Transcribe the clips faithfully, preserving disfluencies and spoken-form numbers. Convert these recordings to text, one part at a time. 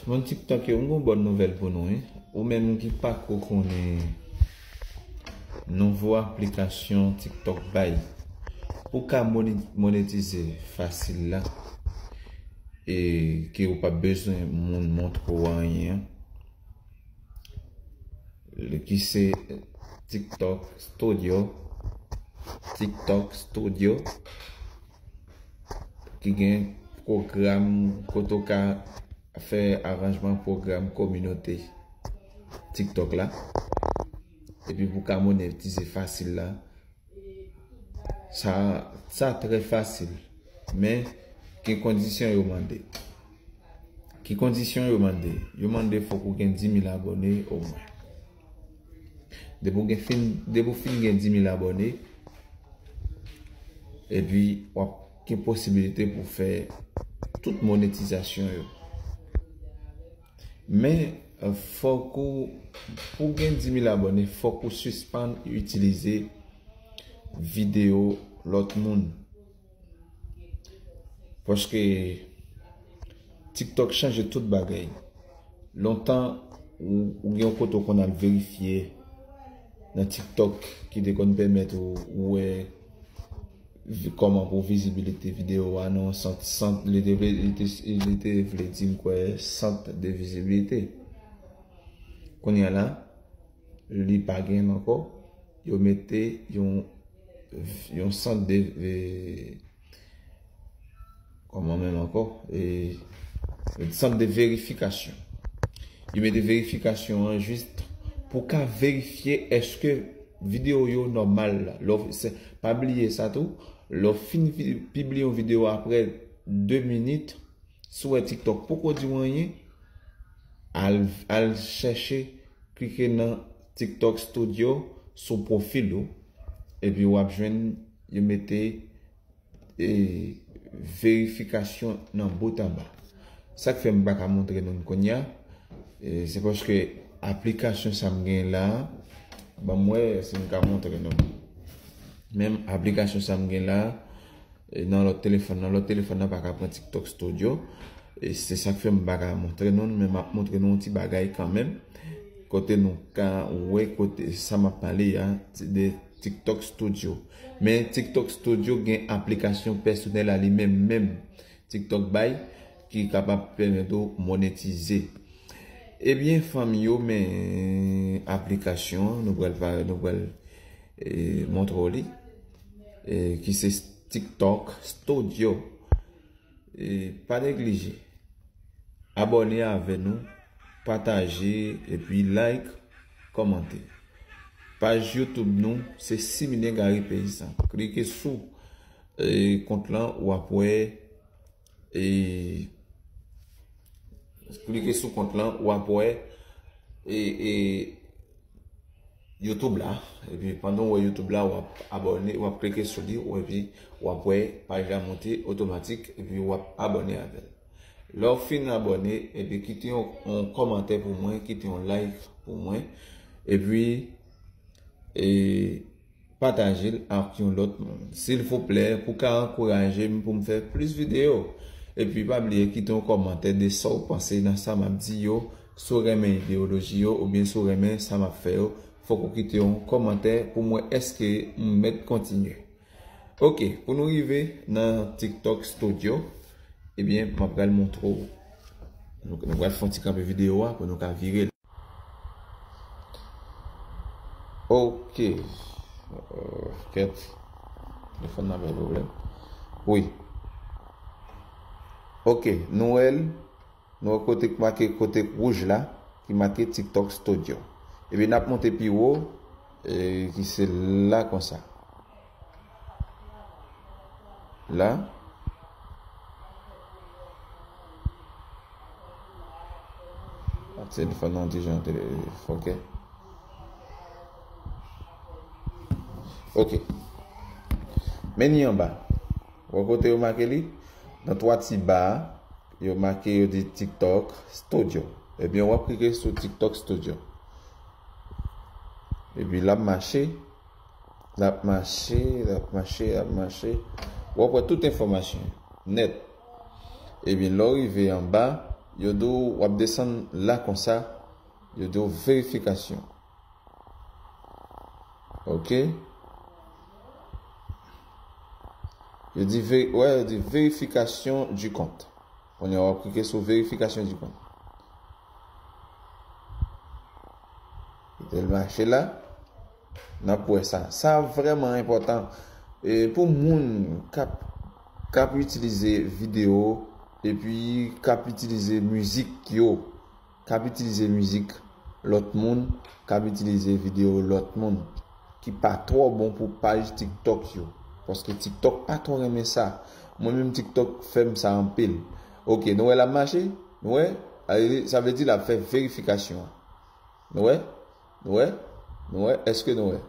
Moun TikTok yo, m gon bòn nouvèl pou nou, wi. Ou menm ki pako konnen nouvo aplikasyon TikTok bay pou ka moni-, monetize fasil la, e ke ou pa bezwen moun montre w anyen an, ki se TikTok Studio. TikTok Studio ki gen pwogram kote w ka fè aranjman pwogram kominote TikTok la. Epi pou ka monetize fasil la. Sa, sa trè fasil. Men, gen kondisyon yo mande. Ki kondisyon yo mande? Yo mande fòk ou gen dis mil abòne omwen. Depi w gen fin, depi w fin gen dis mil abòne, epi w ap gen posibilite pou fè tout monetizasyon yo. Men, fòk ou, pou gen dis mil abòne, fòk ou sispann itilize videyo lòt moun. Paske TikTok chanje tout bagay. Lontan, ou, ou gen yon kote w konn al verifye nan TikTok ki te konn pèmèt ou, ou wè vi-, kòman pou vizibilite videyo a nan sant, sant, li te vle, li te, li te vle di m kwè sant de vizibilite. Kounye a la, li pa gen ankò. Yo mete yon, yon sant de, e, kòman menm ankò? E, sant de verifikasyon. Yo mete verifikasyon an jis pou ka verifye èske videyo yo nòmal la. Lè w, se, pa bliye sa tou, lè w fin vi-, pibliye yon videyo apre de minit, si w wè TikTok poko di w anyen, al, al chèche, klike nan TikTok Studio sou pwofil ou, epi w ap jwenn yo mete, e, verifikasyon nan bout anba. Sa k fè m pa ka montre nou l kounye a, e, se paske aplikasyon sa m gen la, ban m wè si m ka montre nou l. Menm aplikasyon sa m gen la, e, nan lòt telefòn nan. Lòt telefòn nan pa ka pran TikTok Studio. E se sa k fè m pa ka montre nou l, men m ap montre nou yon ti bagay kanmenm. Kote nou ka wè kote sa m ap pale a, se de TikTok Studio. Men TikTok Studio gen aplikasyon pèsonèl a li menm, menm TikTok bay, ki kapab pèmèt ou monetize. Ebyen, fanmi yo, men aplikasyon an, nou pral pa-, nou pral, e, montre w li, e, ki se TikTok Studio. E, pa neglije. Abòne avè nou, pataje, epi like, kòmante. Paj YouTube nou, se Similien Gary Paysan. Klike sou, e, kont lan, w ap wè, e, klike sou kont lan, w ap wè, e, e, YouTube la. Epi pandan w wè YouTube la, w ap abòne, w ap klike sou li, w, epi w ap wè paj la monte otomatik, epi w ap abòne avè l. Lè w fin abòne, epi kite yon, yon kòmantè pou mwen, kite yon like pou mwen, epi, e, pataje l ak yon lòt moun. Silvouplè, pou ka ankouraje m pou m fè plis videyo. Epi pa bliye kite yon kòmantè de sa w panse nan sa m ap di yo, si w renmen ideyoloji yo, oubyen si w renmen sa m ap fè yo, fòk ou kite yon kòmantè pou m wè èske m mèt kontinye. Oke, pou nou rive nan TikTok Studio, ebyen, m ap pral montre w. Nou, nou pral fè yon ti kanpe videyo a pou nou ka vire l. Oke. Euh, kèt. Telefòn nan bay pwoblèm. Wi. Oke, nou wè l. Nou wè kote k make, kote k wouj la, ki make TikTok Studio. Epi n ap monte pi wo, e, ki se la konsa. La. Ap se fè nan ti jan tele-, ok. Ok. Men ni anba. Wè kote yo make li? Nan twa ti ba a, yo make, yo di TikTok Studio. Ebyen, w ap klike sou TikTok Studio. Epi l ap mache, l ap mache, l ap mache, l ap mache. W ap wè tout enfòmasyon yo nèt. Ebyen, lè w rive anba, Yo di w w ap desann la konsa. Yo di w verifikasyon. Ok. Yo di, ve- wè, yo di vérification du compte. Kounye a w ap klike sou vérification du compte. Epi l mache la. N ap wè sa. Sa vrèman enpòtan. E pou moun k ap k ap itilize videyo epi k ap itilize mizik yo, k ap itilize mizik lòt moun, k ap itilize videyo lòt moun, ki pa twò bon pou paj TikTok yo. Paske TikTok pa twò renmen sa. Mwen menm TikTok fè m sa anpil. Ok, nou wè l ap mache? Nou wè? Sa vle di l ap fè verifikasyon an. Nou wè? Nou wè? Nou wè? Èske nou wè?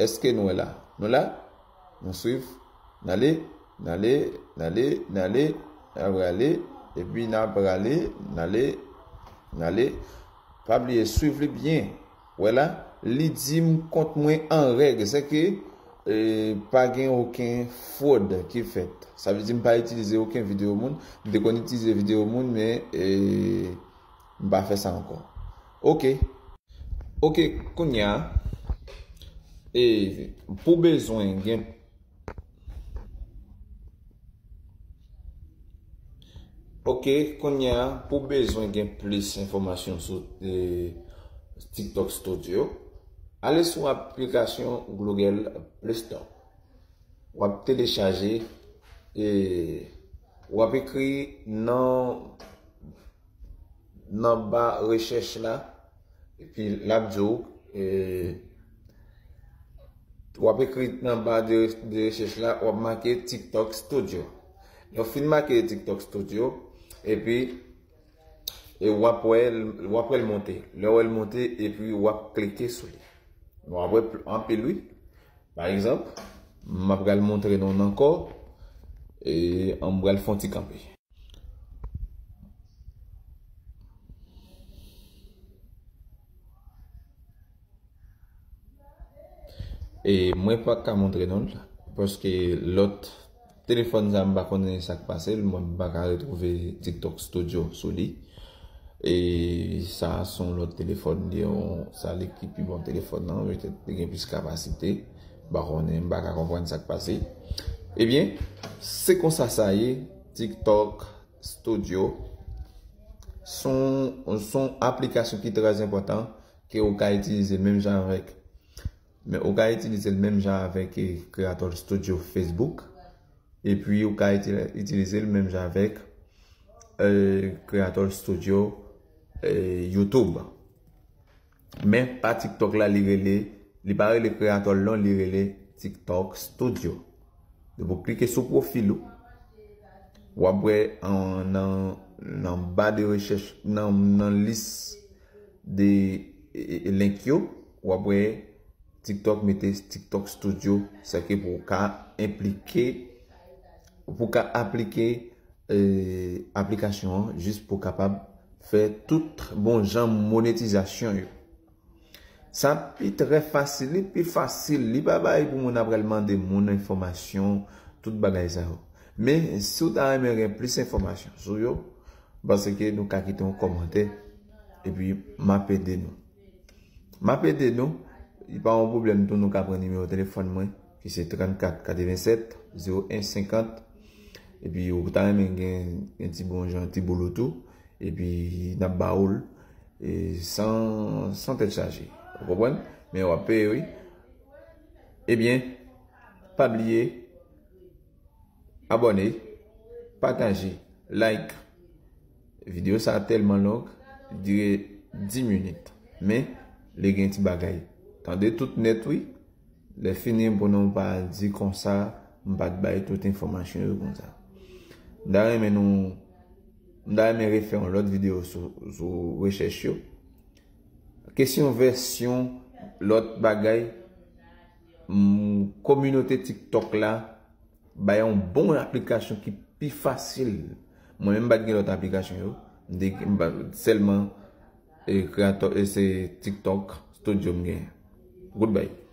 Èske nou wè la? Nou la? Nou swiv? N ale, n ale, n ale, n ale, n ap rale, epi n ap rale, n ale, n ale. Pa bliye swiv li byen. Wè la, li di m kont mwen an règ. Sèke, e, pa gen okenn fwòd ki fèt. Sa vle di m pa itilize okenn videyo moun. M te konn itilize videyo moun, men, e, m pa fè sa ankò. Ok. Ok, kounye a, e, pou bezwen gen Ok, kounye a, pou bezwen gen plis enfòmasyon sou, e, TikTok Studio, ale sou aplikasyon Google Play Store. W ap telechaje, e, w ap ekri nan, nan ba rechèch la, epi l ap di w, e, w ap ekri nan ba de, de rechèch la, w ap make TikTok Studio. Lè w fin make TikTok Studio, epi, e w ap wè l, w ap wè l monte. Lè w wè l monte, epi w ap klike sou li. W ap wè pl- anpil, wi. Pa egzanp, m ap pral montre nou l ankò, e m pral fè yon ti kanpe. E mwen pa ka montre nou l, paske lòt telefòn sa m pa konnen sa k pase l, mwen m pa ka retwouve TikTok Studio sou li. E sa se yon lòt telefòn, li yon, sa li ki pi bon telefòn nan, petèt li gen plis kapasite. M pa konnen, m pa ka konprann sa k pase. Ebyen, se konsa sa ye, TikTok Studio. Se yon, se yon aplikasyon ki trè enpòtan, ke ou ka itilize menm jan avèk, men ou ka itilize l menm jan avèk, e, Creator Studio Facebook, epi ou ka iti- itilize l menm jan avèk, e, Creator Studio, e, YouTube. Men pa TikTok la li rele, li pa rele Creator non, li rele TikTok Studio. Depi w klike sou pwofil ou, w ap wè an, nan, nan ba de rechèch, nan, nan lis de, e, e, link yo, w ap wè TikTok mete TikTok Studio, sèke pou w ka enplike, pou w ka aplike, e, aplikasyon an, jis pou w kapab fè tout bon jan monetizasyon yo. Sa pi trè fasil, li pi fasil, li pa bay pou moun ap pral mande moun enfòmasyon, tout bagay sa yo. Men, si w ta renmen gen plis enfòmasyon sou yo, m panse ke nou ka kite yon kòmantè, epi m ap ede nou. M ap ede nou, li pa yon pwoblèm tou, nou ka pran nimewo telefòn mwen, ki se trannkat katrevennsèt zewo en senkant, epi ou ta renmen gen, gen ti bon jan, ti boulo tou, epi n ap ba ou l, e, san, san tèt chaje. Ou konprann? Men w ap peye, wi. Ebyen, pa bliye, abòne, pataje, like. Videyo sa a tèlman long, li dire dis minit. Men, li gen ti bagay. Tande tout nèt, wi. Lè fini, pou nou pa di konsa, m pa t bay tout enfòmasyon yo konsa. M ta renmen nou, m ta renmen refè yon lòt videyo sou, sou rechèch yo. Kesyon vèsyon, lòt bagay, m, kominote TikTok la, bay yon bon aplikasyon ki pi fasil. Mwen menm m pa t gen lòt aplikasyon yo. M te, m pa, sèlman, e, Creator, e, se TikTok Studio m gen. Goodbye.